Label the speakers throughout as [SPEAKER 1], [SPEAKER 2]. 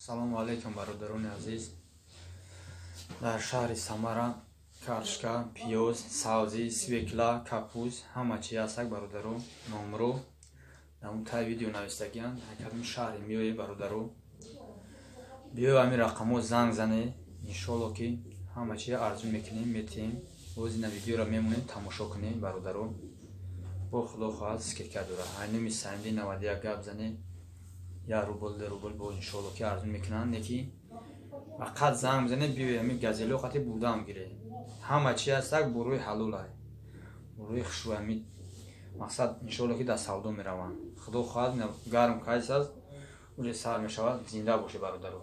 [SPEAKER 1] Салому алейкум, бародарони азиз. Дар шаҳри Самара картошка, пиёз, сабзӣ, свекла, капуст ҳама чи ҳастак, бародаро. Номро дар таи видео навистагианд. Ҳакадум шаҳри миёе, бародаро, биёй ҳамин рақамҳо занг зане, иншоалло ки ҳама чи арзу мекунем, метиҳем. Боз ина видеоро мемонем, тамошо кунем, бародаро. Бо худо хоҳад, скидка дорад. Айнуми Саимди 91 гап зане, я рубл, ду рубл бо иншоалло ки арзун мекунанд. Неки фақат занг бизане, биёй ҳамин газело қати бурдаам гире. Ҳама чи ҳастак, бурӯи ҳалолай, бурӯи хушрӯй. Ҳамин мақсад, иншоалло ки дар савдо мераванд. Худо хоҳад, гарм кайс аст, уже сар мешавад. Зинда боше, бародаро.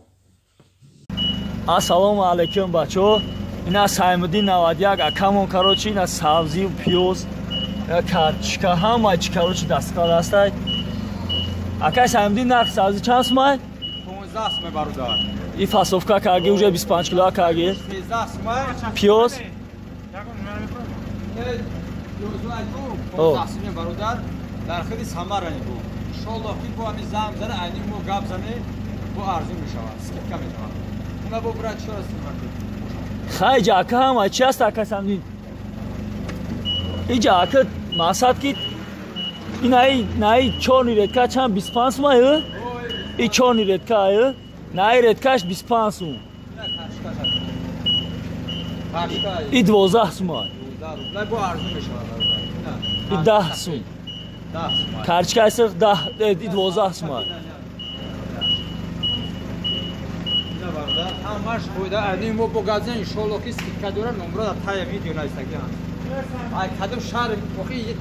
[SPEAKER 2] Ассалому алайкум, бачаҳо. Ина Саймуддин 91 акамон, короче, ина сабзию пиёз, картошка, ҳама чи, короче, дастқар ҳастай. Акай Саймуддин, нарх сабзӣ чанд сумай?
[SPEAKER 3] 15 сумай, бародар.
[SPEAKER 2] И фасовка карги уже 25 кило карги.
[SPEAKER 3] 13 сумай.
[SPEAKER 2] Пиёз?
[SPEAKER 3] О, 15 сумай, бародар. Дар худи Самара нигу. Иншоаллоҳ ки бо ҳамин занг зане, айни мо гап зане, бо арзун мешавад, скидка мешавад. Уна бо брат чора сумай.
[SPEAKER 2] Хай ҷа ака, ҳама чи аст, ака Самдин? Иҷа ака мақсад ки инаи наи чорни редка чанд, 25 сум ай? И чорни редка ай? Наи редкаш 25 сум. И 12 сум ай. И 10 сум. Карчка сирф 10, и 12 сум ай.
[SPEAKER 3] Ҳамаш фоида, айни мо бо гап зан, иншоалло ки скидка дора, номро дар тая видео навистагианд. Ай кадом шаҳр охи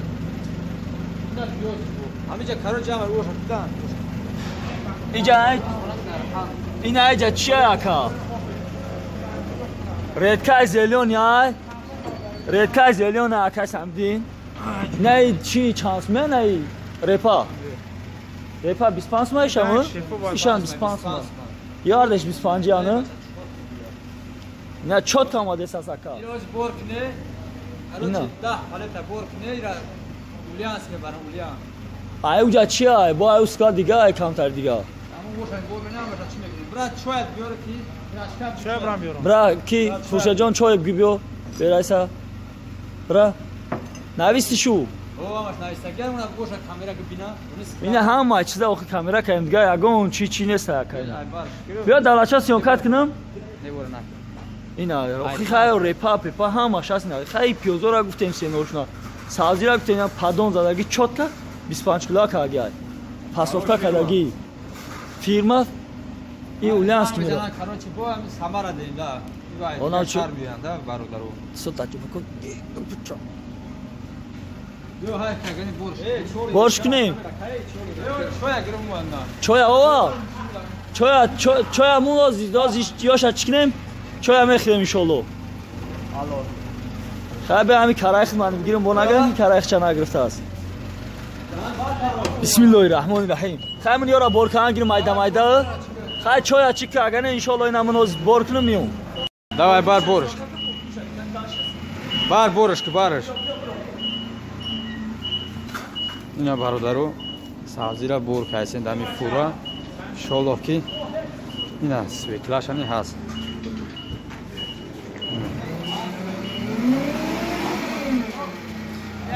[SPEAKER 3] ина пиёз ҳамиҷа, короче, ҳама оша дидан.
[SPEAKER 2] Иҷа ина иҷа чия, ака? Редкаи зелёный ай? Редкаи зелёный, ака Самдин? Наи чи чанд сум наи репа? Репа 25 сум ишам? Ишам 25 сум. Ярдеш 25 яны? Не чётко омадес ас, ака.
[SPEAKER 3] Ироз бор кне. Короче, 10 палета бор кне, ира Ульянск мебарам, Ульян.
[SPEAKER 2] Ай уҷа чи ай? Бо ай ускар дига ай камтар дига.
[SPEAKER 3] Аммо бошад бор менам, бошад чи мекунем? Брат, чоят биёр ки
[SPEAKER 4] чой брам биёрам.
[SPEAKER 2] Бра ки Хуршедҷон чой биё. Берайса. Бра. Нависти шу.
[SPEAKER 3] О, амаш навистагиам, уна бошад камера ки бина.
[SPEAKER 2] Ина ҳама чиза охи камера каем дига, ягон чи чи нест, ака. Биё давлатча съёмкат кунам.
[SPEAKER 3] Не бора накун.
[SPEAKER 2] Ина охи хай репа пепа ҳамаш аст, ина хай пиёзора гуфтем сеношна. Сабзира гуфтем, падон задаги чётко 25 кило карги ай. Фасовка кардаги. Фирма и Ульянск мера.
[SPEAKER 3] Короче, бо ҳами Самара дем да.
[SPEAKER 2] Она
[SPEAKER 3] шаҳр меянд да, бародаро.
[SPEAKER 2] Со таҷуба кун.
[SPEAKER 3] Борш.
[SPEAKER 2] Борш кунем.
[SPEAKER 3] Чоя гирм муанна.
[SPEAKER 2] Чоя ова. Чоя чоя мун ози дози ёша чӣ кунем? Чоя мехӯрем иншоалло. Хай бе ҳами карайх ман бигирем, бо нагирем, карайхча нагирифтааст. Бисмиллоҳи раҳмони раҳим. Хай ман ёра бор кунам гирем майда майда. Хай чоя чӣ ки агар не, иншоалло ина ман ози бор кунам миём.
[SPEAKER 3] Давай бар борш. Бар борш ки барш. Ина бародаро, сабзира бор кайсен дами фура. Иншоаллоҳ ки ина свеклашани ҳаст.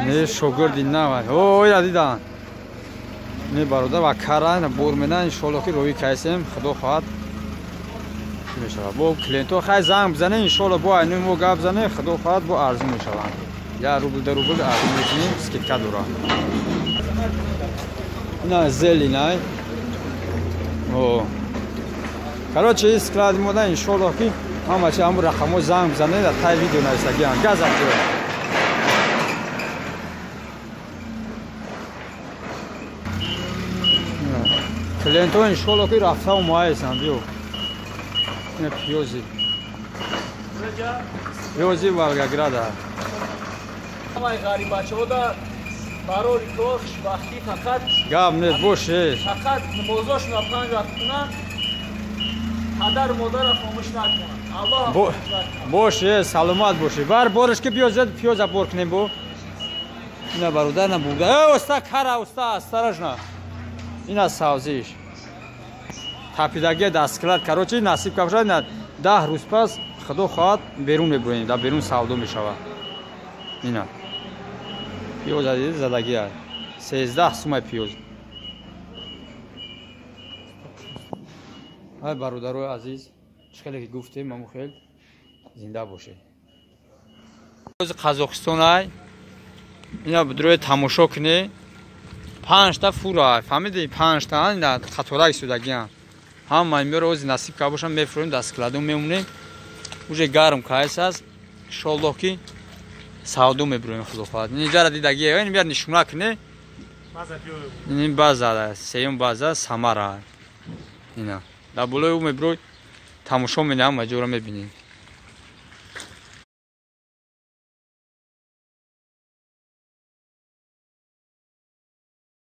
[SPEAKER 3] Не шогирди навай. О, ира дидан. Не бародар ва кара ина бор мена, иншоаллоҳ ки роҳи кайсем, худо хоҳад чӣ мешавад. Бо клиентҳо хай занг бизане, иншоаллоҳ бо айни мо гап зане, худо хоҳад бо арзун мешаванд. Я рубл да рубл арзун мекунем, скидка дора. Ина зелинай. О. Короче, склад мода, иншоаллоҳ ки ҳама чи ҳамун рақамҳо занг бизане, дар таи видео навистагианд. Газам ҷо. Клиентҳо иншоаллоҳ ки рафта омадаестанд, биё. Ина пиёзи. Пиёзи Волгограда.
[SPEAKER 2] Ҳамаи ғарибачаҳо да барори кор хушбахтӣ фақат
[SPEAKER 3] гап нест, боше.
[SPEAKER 2] Фақат намозошонро панҷ вақт кунанд, падару модарро хомӯш накунанд. Аллоҳ хомӯш накунад.
[SPEAKER 3] Боше, саломат бошӣ. Бар борш ки биё зад пиёза бор кунем бо. Ина бародар на бурда. Э, уста кара, уста, осторожно. Ина сабзиш. Тапидагия дар склад, короче, насиб кабошад, 10 рӯз пас худо хоҳад берун мебурем, дар берун савдо мешавад. Ина пиёз задагия 13 сумай пиёз. Ай бародарои азиз, чӣ хеле ки гуфтем, маму хел зинда бошед. Қазоқистон ай ина бидрои тамошо кунӣ, 5та фура, фаҳмидӣ? 5та ина қаторак истодагиам. Ҳама имёро ози насиб ка бошам мефурем, дар складо мемонем. Уже гарм кайс аст, иншоллоҳ ки савдо мебурем, худо хоҳад. Инҷара дидагия, ин бияр нишуна кунӣ. Ин база, сеюм база Самара. Ина дар болои ӯ мебурой, тамошо мене, ҳама ҷоро мебинем.